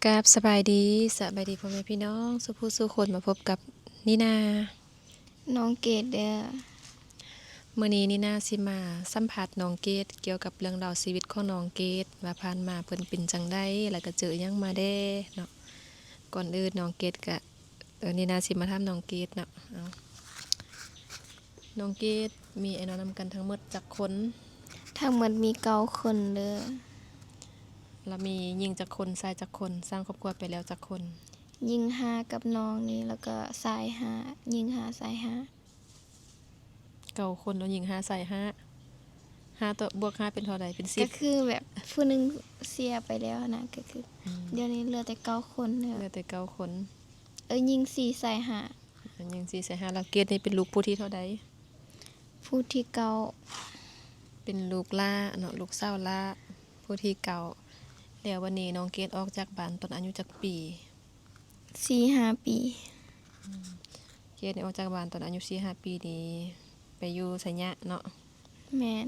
ກາບສະບາຍດີ, ສະບາຍດີພໍ່ແມ່ພີ່ນ້ອງສູ່ຜູ້ສູ່ຄົນ, ມາພົບກັບນີນາ ນ້ອງເກດເດີ້. ມື້ນີ້ນີນາຊິມາສຳພາດນ້ອງເກດກ່ຽວກັບເລື່ອງລາວຊີວິດຂອງນ້ອງເກດ ວ່າຜ່ານມາເພິ່ນເປັນຈັ່ງໃດ ແລ້ວກະເຈີຫຍັງມາແດ່ເນາະ. ກ່ອນອື່ນນ້ອງເກດກະ ເອີ ນີນາຊິມາຖາມນ້ອງເກດເນາະ. ເອົາ ນ້ອງເກດ ມີອ້າຍນ້ອງນຳກັນທັງໝົດຈັກຄົນ? ທັງໝົດມີເກົ້າຄົນເດີ້. ລະມີຍິງຈັກຄົນ ຊາຍຈັກຄົນ? ສ້າງຄອບຄົວໄປແລ້ວຈັກຄົນ? ຍິງຫ້າກັບນ້ອງນີ້ ແລ້ວກະຊາຍຫ້າ, ຍິງຫ້າ ຊາຍຫ້າ. ເກົ້າຄົນເນາະ, ຍິງຫ້າ ຊາຍຫ້າ. ຫ້າຕໍ່ ບວກຫ້າເປັນເທົ່າໃດ? ເປັນສິບ. ກໍຄືແບບຜູ້ໜຶ່ງເສຍໄປແລ້ວຫັ້ນນະ, ກໍຄື ອືມ ດຽວນີ້ເຫຼືອແຕ່ເກົ້າຄົນເດີ້. ເຫຼືອແຕ່ເກົ້າຄົນ. ເອີ ຍິງສີ່ ຊາຍຫ້າ. ຍິງສີ່ ຊາຍຫ້າ. ແລ້ວເກດນີ້ເປັນລູກຜູ້ທີເທົ່າໃດ? ຜູ້ທີເກົ້າ. ເປັນລູກຫຼ້າເນາະ, ລູກສາວຫຼ້າ ຜູ້ທີເກົ້າ. ແລ້ວບັດນີ້ນ້ອງເກດອອກຈາກບ້ານຕອນອາຍຸຈັກປີ? ສີ່ຫ້າປີ. ອືມ ເກດນີ້ອອກຈາກບ້ານຕອນອາຍຸສີ່ຫ້າປີນີ້ ໄປຢູ່ໄຊຍະເນາະ? ແມ່ນ,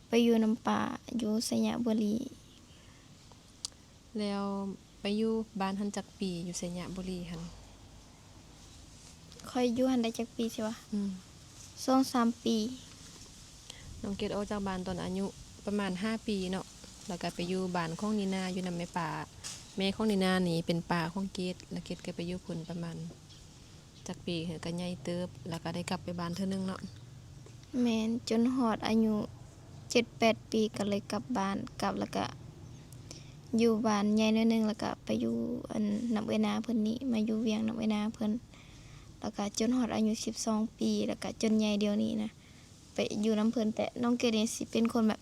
ໄປຢູ່ນຳປ້າຢູ່ໄຊຍະບູລີ. ແລ້ວໄປຢູ່ບ້ານຫັ້ນຈັກປີ? ຢູ່ໄຊຍະບູລີຫັ້ນ ຂ້ອຍຢູ່ຫັ້ນໄດ້ຈັກປີຊິວະ? ອືມ ສອງສາມປີ. ນ້ອງເກດອອກຈາກບ້ານຕອນອາຍຸປະມານຫ້າປີເນາະ, ແລ້ວກະໄປຢູ່ບ້ານຂອງນີນາ ຢູ່ນຳແມ່ປ້າ. ແມ່ຂອງນີນານີ້ເປັນປ້າຂອງເກດ, ແລ້ວເກດກະໄປຢູ່ພຸ້ນປະມານຈັກປີ ກະໃຫຍ່ເຕີບ, ແລ້ວກະໄດ້ກັບໄປບ້ານເທື່ອໜຶ່ງເນາະ. ແມ່ນ, ຈົນຮອດອາຍຸເຈັດແປດປີກະເລີຍກັບບ້ານ, ກັບແລ້ວກະຢູ່ບ້ານໃຫຍ່ໜ້ອຍໜຶ່ງ, ແລ້ວກະໄປຢູ່ອັນນຳເອື້ອຍນາເພິ່ນນີ້, ມາຢູ່ວຽງນຳເອື້ອຍນາເພິ່ນ, ແລ້ວກະຈົນຮອດອາຍຸສິບສອງປີ, ແລ້ວກະຈົນໃຫຍ່ດຽວນີ້ນະ ໄປຢູ່ນຳເພິ່ນ. ແຕ່ນ້ອງເກດນີ້ຊິເປັນຄົນແບບ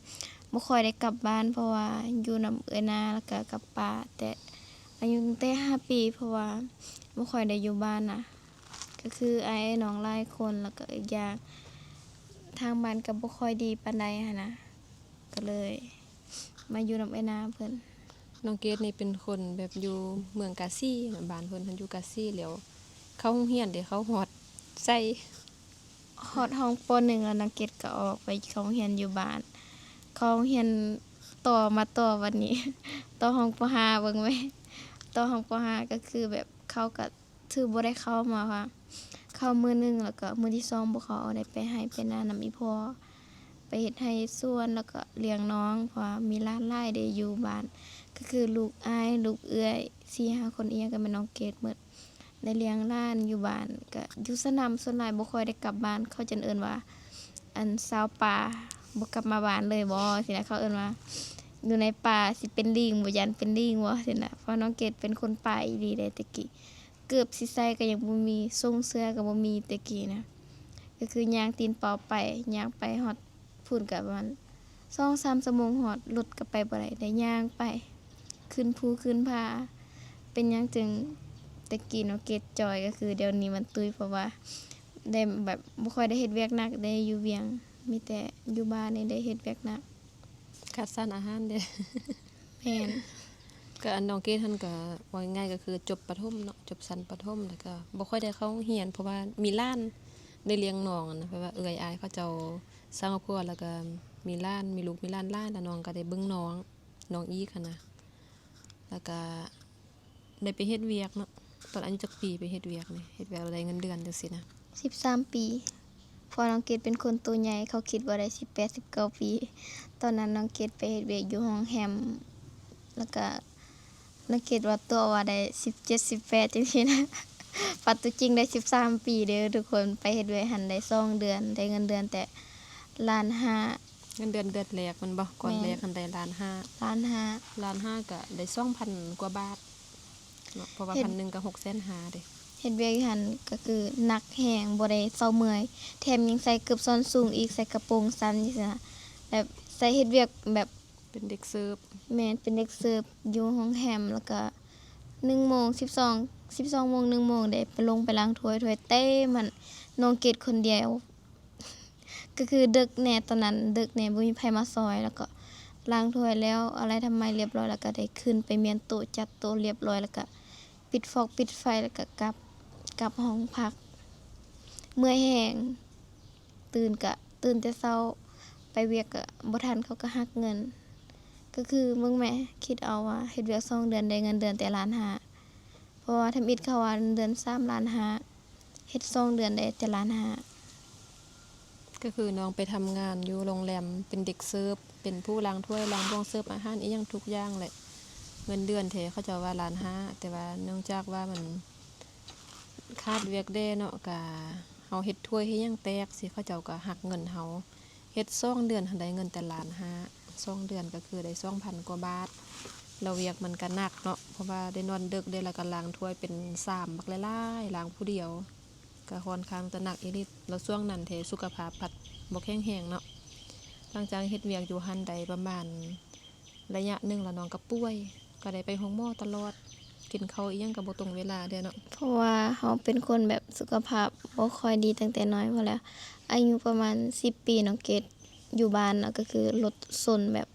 ບໍ່ຄ່ອຍໄດ້ກັບບ້ານ ເພາະວ່າຢູ່ນຳເອື້ອຍນາ ແລ້ວກະກັບປ້າ, ແຕ່ອາຍຸຕັ້ງແຕ່ຫ້າປີ ເພາະວ່າບໍ່ຄ່ອຍໄດ້ຢູ່ບ້ານນະ, ກໍຄືອ້າຍນ້ອງຫຼາຍຄົນ, ແລ້ວກະອີກຢ່າງທາງບ້ານກະບໍ່ຄ່ອຍດີປານໃດຫັ້ນນະ, ກະເລີຍມາຢູ່ນຳເອື້ອຍນາເພິ່ນ. ນ້ອງເກດນີ້ເປັນຄົນແບບຢູ່ເມືອງກາສີນະ, ບ້ານເພິ່ນຫັ້ນຢູ່ກາສີ, ແລ້ວເຂົ້າໂຮງຮຽນເດ ເຂົ້າຮອດໃສ? ຮອດຫ້ອງ ປໍໜຶ່ງ ແລ້ວນ້ອງເກດກໍອອກໄປເຂົ້າໂຮງຮຽນຢູ່ບ້ານ, ເຂົ້າໂຮງຮຽນຕໍ່ ມາຕໍ່ບັດນີ້ ຕໍ່ຫ້ອງ ປໍຫ້າ ເບິ່ງແມ, ຕໍ່ຫ້ອງ ປໍຫ້າ ກໍຄືແບບເຂົ້າກໍຖືບໍ່ໄດ້ເຂົ້າ, ມາວ່າເຂົ້າມື້ໜຶ່ງ ແລ້ວກໍມື້ທີສອງບໍ່ເຂົ້າ, ໄດ້ໄປໄຮ່ໄປນານຳອີ່ພໍ່, ໄປເຮັດໄຮ່ເຮັດສວນ ແລ້ວກໍລ້ຽງນ້ອງ ເພາະວ່າມີຫຼານຫຼາຍເດ ຢູ່ບ້ານ, ກໍຄືລູກອ້າຍ ລູກເອື້ອຍ ສີ່ຫ້າຄົນ ອີ່ຫຍັງກໍແມ່ນນ້ອງເກດໝົດ. ໄດ້ລ້ຽງຫຼານຢູ່ບ້ານ ກະຢູ່ສະໜາມ, ສ່ວນຫຼາຍບໍ່ຄ່ອຍໄດ້ກັບບ້ານ. ເຂົາຈັ່ງເອີ້ນວ່າ ອັນ ຊາວປ່າ ບໍ່ກັບມາບ້ານເລີຍບໍ ຊີ້ນະ, ເຂົາເອີ້ນວ່າຢູ່ໃນປ່າ ຊິເປັນລີງບໍ ຢ້ານເປັນລີງບໍ ຊີ້ນະ, ເພາະນ້ອງເກດເປັນຄົນປ່າອີ່ຫຼີເດ້. ແຕ່ກີ້ເກີບຊິໃສ່ກໍຍັງບໍ່ມີ, ຊົງເສື້ອກໍບໍ່ມີແຕ່ກີ້ນະ, ກໍຄືຍ່າງຕີນເປົ່າໄປ, ຍ່າງໄປຮອດ ພຸ້ນກະປະມານສອງສາມຊົ່ວໂມງຮອດ, ລົດກະໄປບໍ່ໄດ້, ໄດ້ຍ່າງໄປ ຂຶ້ນພູຂຶ້ນຜາ. ເປັນຫຍັງຈຶ່ງແຕ່ກີ້ເນາະ ເກດຈ່ອຍ, ກະຄືດຽວນີ້ມັນຕຸ້ຍ ເພາະວ່າໄດ້ແບບບໍ່ຄ່ອຍໄດ້ເຮັດວຽກໜັກເດ້ ຢູ່ວຽງ, ມີແຕ່ຢູ່ບ້ານນີ້ໄດ້ເຮັດວຽກໜັກ, ຂາດສານອາຫານເດ້. ແມ່ນ. ກະອັນນ້ອງເກດຫັ້ນກະ ເວົ້າງ່າຍໆ ກະຄືຈົບປະຖົມເນາະ, ຈົບຊັ້ນປະຖົມ ແລ້ວກະບໍ່ຄ່ອຍໄດ້ເຂົ້າໂຮງຮຽນ ເພາະວ່າມີຫຼານ ໄດ້ລ້ຽງນ້ອງຫັ້ນນະ, ເພາະວ່າເອື້ອຍອ້າຍເຂົາເຈົ້າສ້າງຄອບຄົວ ແລ້ວກະມີຫຼານ ມີລູກມີຫຼານຫຼາຍ ແລ້ວນ້ອງກະໄດ້ເບິ່ງນ້ອງ ນ້ອງອີກຫັ້ນນະ, ແລ້ວກະໄດ້ໄປເຮັດວຽກເນາະ. ຕອນອາຍຸຈັກປີໄປເຮັດວຽກນີ້? ເຮັດວຽກແລ້ວໄດ້ເງິນເດືອນຈັ່ງຊີ້ນະ? ສິບສາມປີ. ເພາະນ້ອງເກດເປັນຄົນໂຕໃຫຍ່, ເຂົາຄິດວ່າໄດ້ສິບແປດ ສິບເກົ້າປີ. ຕອນນັ້ນນ້ອງເກດໄປເຮັດວຽກຢູ່ໂຮງແຮມ, ແລ້ວກະນ້ອງເກດວ່າຕົວະວ່າໄດ້ສິບເຈັດ ສິບແປດ ຈັ່ງຊີ້ນະ. ປັດຕົວຈິງໄດ້ສິບສາມປີເດີ້ທຸກຄົນ. ໄປເຮັດວຽກຫັ້ນໄດ້ສອງເດືອນ, ໄດ້ເງິນເດືອນແຕ່ລ້ານຫ້າ. ເງິນເດືອນເດືອນແລກແມ່ນບໍ່? ກ່ອນແລກຫັ້ນໄດ້ລ້ານຫ້າ. ລ້ານຫ້າ. ລ້ານຫ້າກະໄດ້ສອງພັນກວ່າບາດ. ເນາະ ເພາະວ່າ ເຮັດ ພັນໜຶ່ງກໍຫົກແສນຫ້າເດ້. ເຮັດວຽກຢູ່ຫັ້ນກໍຄືໜັກແຮງ, ບໍ່ໄດ້ເຊົາເມື່ອຍ, ແຖມຍັງໃສ່ເກີບສົ້ນສູງອີກ, ໃສ່ກະໂປງສັ້ນຈັ່ງຊີ້ນະ, ແບບໃສ່ເຮັດວຽກແບບ ເປັນເດັກເສີບ. ແມ່ນ, ເປັນເດັກເສີບຢູ່ໂຮງແຮມ, ແລ້ວກໍໜຶ່ງໂມງ ສິບສອງ ສິບສອງໂມງ ໜຶ່ງໂມງເດ້ ໄປລົງໄປລ້າງຖ້ວຍ, ຖ້ວຍເຕັມຫັ້ນ, ນ້ອງເກດຄົນດຽວ. ກໍຄືເດິກແດ່ ຕອນນັ້ນເດິກແດ່ ບໍ່ມີໃຜມາຊ່ອຍ, ແລ້ວກໍລ້າງຖ້ວຍແລ້ວ ອາໄລທຳໄມລຽບຮ້ອຍ ແລ້ວກໍໄດ້ຂຶ້ນໄປມ້ຽນໂຕະ ຈັດໂຕະລຽບຮ້ອຍ ແລ້ວກໍປິດຟອກປິດໄຟ ແລ້ວກໍກັບ ກັບຫ້ອງພັກ. ເມື່ອຍແຮງ, ຕື່ນກະ ຕື່ນແຕ່ເຊົ້າ ໄປວຽກກະບໍ່ທັນ ເຂົາກໍຫັກເງິນ. ກໍຄືເບິ່ງແມ້ ຄິດເອົາວ່າເຮັດວຽກສອງເດືອນໄດ້ເງິນເດືອນແຕ່ລ້ານຫ້າ ເພາະວ່າທຳອິດເຂົາວ່າເງິນເດືອນສາມລ້ານຫ້າ ເຮັດສອງເດືອນໄດ້ແຕ່ລ້ານຫ້າ. ກໍຄືນ້ອງໄປທຳງານຢູ່ໂຮງແຮມ ເປັນເດັກເສີບ ເປັນຜູ້ລ້າງຖ້ວຍລ້າງບ່ວງ ເສີບອາຫານອີ່ຫຍັງທຸກຢ່າງແຫຼະ ເງິນເດືອນແທ້ເຂົາເຈົ້າວ່າລ້ານຫ້າ ແຕ່ວ່າເນື່ອງຈາກວ່າມັນຂາດວຽກແດ່ເນາະ ກະເຮົາເຮັດຖ້ວຍເຮັດຫຍັງແຕກຊີ້ ເຂົາເຈົ້າກະຫັກເງິນເຮົາ. ເຮັດສອງເດືອນຫັ້ນໄດ້ເງິນແຕ່ລ້ານຫ້າ ສອງເດືອນກໍຄືໄດ້ສອງພັນກວ່າບາດ ແລ້ວວຽກມັນກໍໜັກເນາະ ເພາະວ່າໄດ້ນອນດຶກເດ້ ແລ້ວກໍລ້າງຖ້ວຍເປັນຊາມບັກຫຼາຍໆ ລ້າງຜູ້ດຽວ ກໍຂ້ອນຂ້າງຈະໜັກອີ່ຫຼີ ແລ້ວຊ່ວງນັ້ນແທ້ສຸຂະພາບພັດບໍ່ແຂງແຮງເນາະ. ຫຼັງຈາກເຮັດວຽກຢູ່ຫັ້ນໄດ້ປະມານໄລຍະໜຶ່ງ ແລ້ວນ້ອງກໍປ່ວຍ ກໍໄດ້ໄປໂຮງໝໍຕະຫຼອດ ກິນເຂົ້າອີ່ຫຍັງກໍບໍ່ຕົງເວລາເດ້ເນາະ ເພາະວ່າເຮົາເປັນຄົນແບບສຸຂະພາບບໍ່ຄ່ອຍດີຕັ້ງແຕ່ນ້ອຍພຸ້ນແຫຼະ ອາຍຸປະມານສິບປີ ນ້ອງເກດຢູ່ບ້ານເນາະ ກໍຄືລົດຊົນແບບ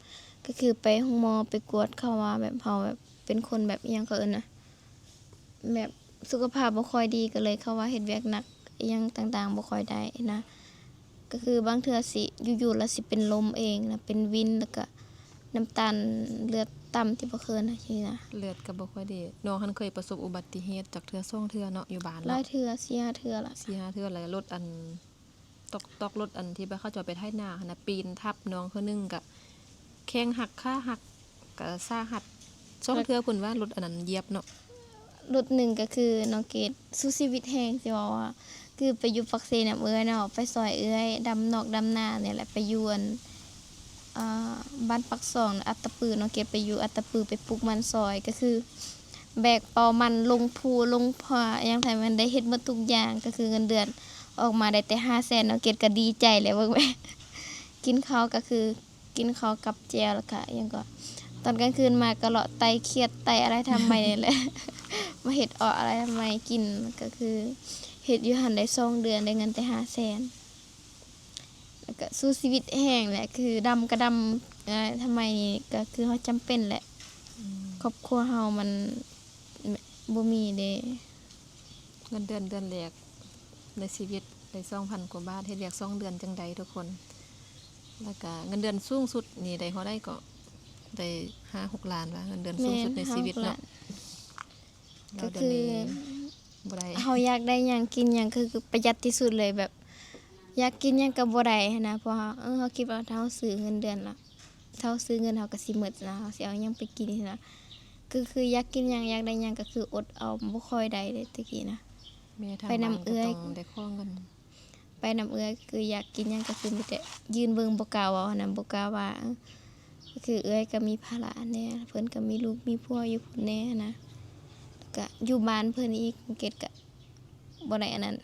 ກໍຄືໄປໂຮງໝໍໄປກວດ ເຂົາວ່າແບບເຮົາແບບເປັນຄົນແບບ ອີ່ຫຍັງເຂົາເອີ້ນນະ ແບບສຸຂະພາບບໍ່ຄ່ອຍດີ ກໍເລີຍເຂົາວ່າເຮັດວຽກໜັກອີ່ຫຍັງຕ່າງໆບໍ່ຄ່ອຍໄດ້ນະ ກໍຄືບາງເທື່ອຊິຢູ່ໆແລ້ວຊິເປັນລົມເອງນະ ເປັນວິນ ແລ້ວກະນ້ຳຕານເລືອດຕ່ຳ ທີ່ບໍ່ເຄີຍນະ ຊີ້ນະ. ເລືອດກໍບໍ່ຄ່ອຍດີ ນ້ອງຫັ້ນເຄີຍປະສົບອຸບັດຕິເຫດຈັກເທື່ອສອງເທື່ອເນາະ ຢູ່ບ້ານເນາະ ຫຼາຍເທື່ອ ສີ່ຫ້າເທື່ອລະ ສີ່ຫ້າເທື່ອ ແລ້ວລົດອັນ ຕອກ ຕອກລົດອັນທີ່ວ່າເຂົາເຈົ້າໄປໄຖນາຫັ້ນນະ ປີນທັບນ້ອງເທື່ອໜຶ່ງກະແຂ້ງຫັກ ຂາຫັກ ກະສາຫັດ ສອງເທື່ອພຸ້ນວ່າລົດອັນນັ້ນຢຽບເນາະ. ລົດໜຶ່ງກໍຄືນ້ອງເກດສູ້ຊີວິດແຮງ ຊິເວົ້າວ່າ ຄືໄປຢູ່ປາກເຊນຳເອື້ອຍເນາະ ໄປຊ່ອຍເອື້ອຍດຳນອກດຳນານີ້ແຫຼະ ໄປຢູ່ອັນ ອ່າ ບ້ານປາກຊ່ອງ ອັດຕະປື ນ້ອງເກດໄປຢູ່ອັດຕະປື ໄປປູກມັນຊ່ອຍ ກໍຄືແບກເປົາມັນລົງພູລົງຜາ ອີ່ຫຍັງໄທມັນໄດ້ເຮັດໝົດທຸກຢ່າງ ກໍຄືເງິນເດືອນອອກມາໄດ້ແຕ່ຫ້າແສນ ນ້ອງເກດກໍດີໃຈແລ້ວ ເບິ່ງແມ້ ກິນເຂົ້າກໍຄື ກິນເຂົ້າກັບແຈ່ວ ແລ້ວກະຫຍັງກໍ ຕອນກາງຄືນມາກໍເລາະໄຕ່ຂຽດໄຕ່ອາໄລທຳໄມນີ້ແຫຼະ ມາເຮັດເອາະອາໄລທຳໄມກິນ ກໍຄືເຮັດຢູ່ຫັ້ນໄດ້ສອງເດືອນ ໄດ້ເງິນແຕ່ຫ້າແສນ ແລ້ວກະສູ້ຊີວິດແຮງແຫຼະ ຄືດຳກະດຳ ອາໄລທຳໄມນີ້ ກໍຄືເຮົາຈຳເປັນແຫຼະ ອືມ ຄອບຄົວເຮົາມັນ ບໍ່ມີເດ້ ເງິນເດືອນເດືອນແລກໃນຊີວິດໄດ້ສອງພັນກວ່າບາດ ເຮັດວຽກສອງເດືອນຈັ່ງໃດທຸກຄົນ ແລ້ວກະເງິນເດືອນສູງສຸດນີ້ໄດ້ເທົ່າໃດເກາະ ໄດ້ຫ້າຫົກລ້ານຫວາ ເງິນເດືອນສູງສຸດໃນຊີວິດເນາະ ແມ່ນ ຫ້າຫົກລ້ານ ແລ້ວດຽວນີ້ ກໍຄື ບໍ່ໄດ້ ເຮົາຢາກໄດ້ຫຍັງກິນຫຍັງ ກໍຄືປະຢັດທີ່ສຸດເລີຍ ແບບຢາກກິນຫຍັງກໍບໍ່ໄດ້ຫັ້ນນະ ເພາະເຮົາ ເອີ ເຮົາຄິດວ່າຖ້າເຮົາຊື້ເງິນເດືອນລະ ເຮົາຊື້ເງິນເຮົາກໍຊິໝົດນະ ເຮົາຊິເອົາຫຍັງໄປກິນຊີ້ນະ ກໍຄືຢາກກິນຫຍັງ ຢາກໄດ້ຫຍັງກໍຄືອົດເອົາ ບໍ່ຄ່ອຍໄດ້ເດ້ແຕ່ກີ້ນະ ໄປນຳເອື້ອຍ ໄປນຳເອື້ອຍຄືຢາກກິນຫຍັງກໍຄືມີແຕ່ຢືນເບິ່ງ ບໍ່ກ້າເວົ້າຫັ້ນນະ ບໍ່ກ້າວ່າ ກໍຄືເອື້ອຍກໍມີພາລະແດ່ ເພິ່ນກໍມີລູກມີຜົວຢູ່ພຸ້ນແດ່ນະ ກະຢູ່ບ້ານເພິ່ນອີກ ເກດກະບໍ່ໄດ້ອັນນັ້ນ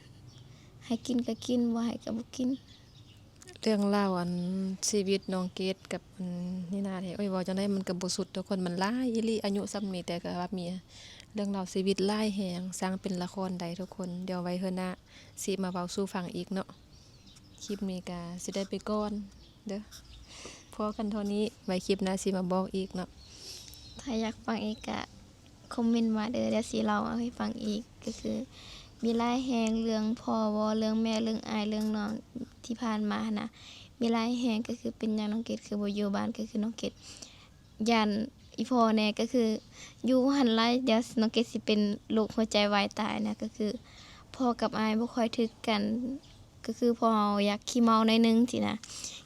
ໃຫ້ກິນກໍກິນ ບໍ່ໃຫ້ກໍບໍ່ກິນ. ເລື່ອງລາວອັນຊີວິດນ້ອງເກດກັບອັນນີ້ນາແທ້ ໂອ້ຍ ເວົ້າຈັ່ງໃດມັນກໍບໍ່ສຸດທຸກຄົນ ມັນຫຼາຍອີ່ຫຼີ ອາຍຸສ່ຳນີ້ແຕ່ກໍວ່າມີເລື່ອງລາວຊີວິດຫຼາຍແຮງ ສ້າງເປັນລະຄອນໄດ້ທຸກຄົນ ດຽວໄວ້ເທື່ອໜ້າຊິມາເວົ້າສູ່ຟັງອີກເນາະ ຄລິບນີ້ກໍຊິໄດ້ໄປກ່ອນເດີ ພໍກັນເທົ່ານີ້ ໄວ້ຄລິບໜ້າຊິມາບອກອີກເນາະ ຖ້າຢາກຟັງອີກກະ ຄອມເມັນມາເດີ ດຽວຊິເລົ່າໃຫ້ຟັງອີກ ກໍຄືມີຫຼາຍແຮງ ເລື່ອງພໍ່ເວົ້າ ເລື່ອງແມ່ ເລື່ອງອ້າຍ ເລື່ອງນ້ອງທີ່ຜ່ານມາຫັ້ນນະ ມີຫຼາຍແຮງ ກໍຄືເປັນຫຍັງນ້ອງເກດຄືບໍ່ຢູ່ບ້ານ ກໍຄືນ້ອງເກດຢ້ານອີ່ພໍ່ແດ່ ກໍຄືຢູ່ຫັ້ນຫຼາຍ ດຽວນ້ອງເກດຊິເປັນໂລກຫົວໃຈວາຍຕາຍນະ ກໍຄືພໍ່ກັບອ້າຍບໍ່ຄ່ອຍຖືກກັນ ກໍຄືພໍເຮົາຢາກຂີ້ເມົາໜ້ອຍໜຶ່ງຊີ້ນະ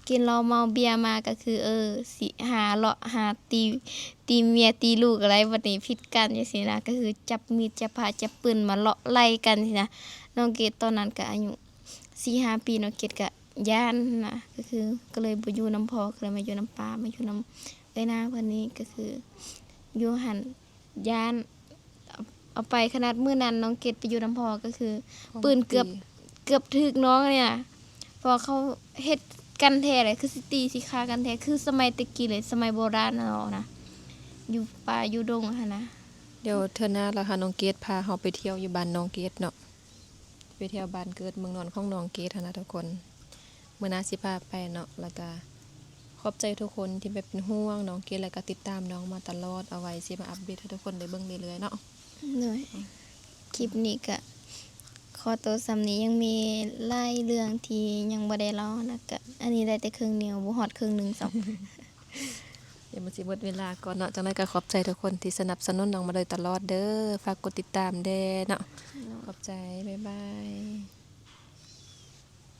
ກິນເຫຼົ້າເມົາເບຍມາກໍຄື ເອີ ຊິຫາເລາະຫາຕີ ຕີເມຍຕີລູກອະໄລ ບັດນີ້ຜິດກັນຈັ່ງຊີ້ນະ ກໍຄືຈັບມີດຈັບພະຈັບປືນມາເລາະໄລ່ກັນຊີ້ນະ ນ້ອງເກດຕອນນັ້ນກໍອາຍຸສີ່ຫ້າປີ ນ້ອງເກດກໍຢ້ານນະ ກໍຄືກໍເລີຍບໍ່ຢູ່ນຳພໍ່ ກໍເລີຍມາຢູ່ນຳປ້າ ມາຢູ່ນຳເອື້ອຍນາງເພິ່ນນີ້ ກໍຄືຢູ່ຫັ້ນ ຢ້ານ ເອົາ ເອົາໄປ ຂະໜາດມື້ນັ້ນນ້ອງເກດໄປຢູ່ນຳພໍ່ ກໍຄື ຂອງ ປືນເກືອບ ເກືອບຖືກນ້ອງນີ້ນະ ເພາະວ່າເຂົາເຮັດກັນແທ້ເລີຍ ຄືຊິຕີຊິຂ້າກັນແທ້ ຄືສະໄໝແຕ່ກີ້ເລີຍ ສະໄໝໂບລານເນາະນະ ຢູ່ປ່າຢູ່ດົງຫັ້ນນະ. ດຽວເທື່ອໜ້າລະຫານ້ອງເກດພາເຮົາໄປທ່ຽວຢູ່ບ້ານນ້ອງເກດເນາະ ໄປທ່ຽວບ້ານເກີດເມືອງນອນຂອງນ້ອງເກດຫັ້ນນະທຸກຄົນ. ມື້ໜ້າຊິພາໄປເນາະ ແລ້ວກະຂອບໃຈທຸກຄົນທີ່ແບບເປັນຫ່ວງນ້ອງເກດ ແລ້ວກະຕິດຕາມນ້ອງມາຕະຫຼອດ ເອົາໄວ້ຊິມາອັບເດດໃຫ້ທຸກຄົນໄດ້ເບິ່ງເລື້ອຍໆເນາະ. ໂດຍ ຄລິບນີ້ກະຂໍໂຕສ່ຳນີ້ ຍັງມີຫຼາຍເລື່ອງທີ່ຍັງບໍ່ໄດ້ເລົ່ານະ ກະອັນນີ້ໄດ້ແຕ່ເຄິ່ງໜຶ່ງ ບໍ່ຮອດເຄິ່ງໜຶ່ງຊ້ຳ. ດຽວມັນຊິໝົດເວລາກ່ອນເນາະ. ຈັ່ງໃດກໍຂອບໃຈທຸກຄົນທີ່ສະໜັບສະໜູນນ້ອງມາໂດຍຕະຫຼອດເດີ. ຝາກກົດຕິດຕາມແດ່ເນາະ. ຂອບໃຈ. ບາຍບາຍ.